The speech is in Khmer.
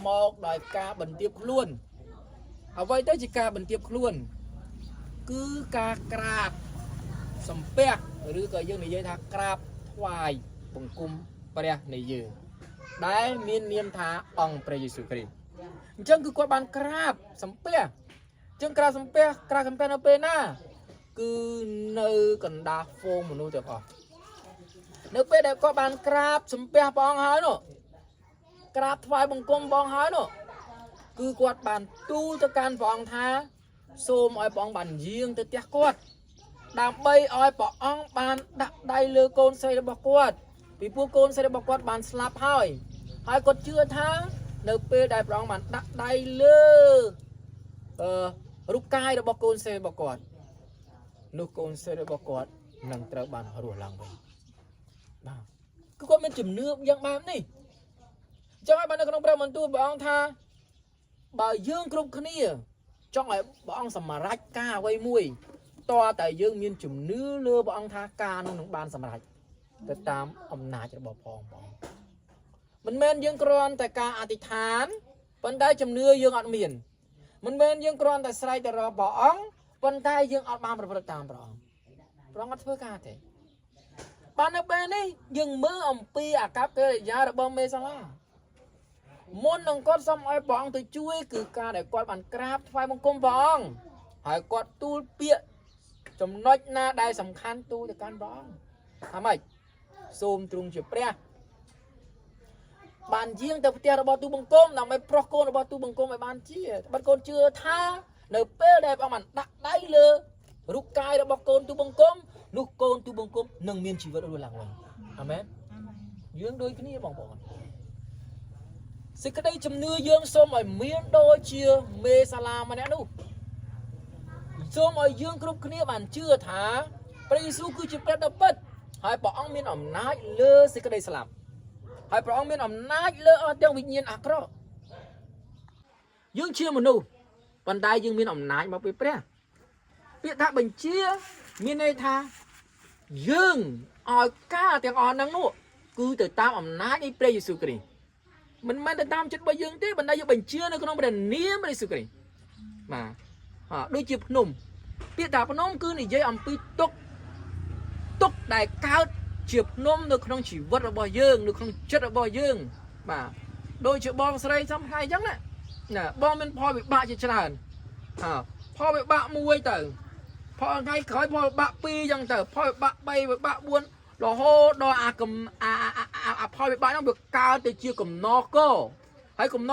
មកដោយការបន្ទាបខ្លួនអ្វីទៅជាការបន្ទាបខ្លួន គឺការក្រាបសំពះឬក៏យើងនិយាយថាក្រាបថ្វាយបង្គំព្រះនៃយើងដែលមាននាមថាអង្គព្រះយេស៊ូវគ្រីស្ទអញ្ចឹងគឺគាត់បានក្រាបសំពះអញ្ចឹងក្រាបសំពះក្រាបសំពះនៅពេលណា គឺនៅកណ្ដាលហ្វូងមនុស្សទាំងអស់នៅពេលដែលគាត់បានក្រាបសំពះព្រះអង្គហើយនោះក្រាបថ្វាយបង្គំព្រះអង្គហើយនោះគឺគាត់បានទូលទៅកាន់ព្រះអង្គថា សូមឲ្យព្រះអង្គបានយាងទៅផ្ទះគាត់ដើម្បីឲ្យព្រះអង្គបានដាក់ដៃលើកូនស្រីរបស់គាត់ពីព្រោះកូនស្រីរបស់គាត់បានស្លាប់ហើយហើយគាត់ជឿថានៅពេលដែលព្រះអង្គបានដាក់ដៃលើអឺរូបកាយរបស់កូនស្រីរបស់គាត់នោះកូនស្រីរបស់គាត់នឹងត្រូវបានរស់ឡើងវិញបាទគឺគាត់មានជំនឿយ៉ាងបែបនេះអញ្ចឹងហើយបាននៅក្នុងព្រះបន្ទូលព្រះអង្គថាបើយើងគ្រប់គ្នា ចង់ឲ្យព្រះអង្គសម្រេចការអ្វីមួយតើតែយើងមានជំនឿលើព្រះអង្គថាការនោះនឹងបានសម្រេចទៅតាមអំណាចរបស់ព្រះអង្គបងមិនមែនយើងគ្រាន់តែការអធិដ្ឋានប៉ុន្តែជំនឿយើងអត់មានមិនមែនយើងគ្រាន់តែស្រែកទៅរកព្រះអង្គប៉ុន្តែយើងអត់បានប្រព្រឹត្តតាមព្រះអង្គព្រះអង្គអត់ធ្វើការទេបាននៅពេលនេះយើងមើលអំពីអាកប្បកិរិយារបស់មេសាឡា មុននឹងគាត់សុំឲ្យព្រះអង្គទៅជួយគឺការដែលគាត់បានក្រាបថ្វាយបង្គំព្រះអង្គហើយគាត់ទូលពាក្យចំណុចណាដែលសំខាន់ទូលទៅកាន់ព្រះអង្គថាម៉េចសូមទ្រង់ជាព្រះបានយាងទៅផ្ទះរបស់ទូបង្គំដើម្បីប្រោះកូនរបស់ទូបង្គំឲ្យបានជាបាត់កូនជឿថានៅពេលដែលព្រះអង្គបានដាក់ដៃលើរូបកាយរបស់កូនទូបង្គំនោះកូនទូបង្គំនឹងមានជីវិតរស់ឡើងវិញអាមែនយើងដូចគ្នាបងប្អូន សេចក្តីជំនឿយើងសូមឲ្យមានដូចជាមេសាឡាម្នាក់នោះសូមឲ្យយើងគ្រប់គ្នាបានជឿថាព្រះយេស៊ូវគឺជាព្រះដ៏ពិតហើយព្រះអង្គមានអំណាចលើសេចក្តីស្លាប់ហើយព្រះអង្គមានអំណាចលើអស់ទាំងវិញ្ញាណអាក្រក់យើងជាមនុស្សប៉ុន្តែយើងមានអំណាចមកពីព្រះពាក្យថាបញ្ជាមានន័យថាយើងឲ្យការទាំងអស់ហ្នឹងនោះគឺទៅតាមអំណាចនៃព្រះយេស៊ូវគ្រីស្ទ មិនមែនទៅតាមចិត្តរបស់យើងទេបណ្ដាយើងបញ្ជានៅក្នុងព្រះនាមព្រះយេស៊ូវគ្រីស្ទបាទហាដូចជាភ្នំពាក្យថាភ្នំគឺនិយាយអំពីទុក្ខទុក្ខដែលកើតជាភ្នំនៅក្នុងជីវិតរបស់យើងនៅក្នុងចិត្តរបស់យើងបាទដូចជាបងស្រីសំថ្ងៃអញ្ចឹងណាណាបងមានផលវិបាកជាច្រើនហាផលវិបាកមួយទៅផលថ្ងៃក្រោយផលវិបាក2អញ្ចឹងទៅផលវិបាក3វិបាក4រហូតដល់អាកំអាអាអាផលវិបាកហ្នឹងវាកើតទៅជាកំណកហើយកំណ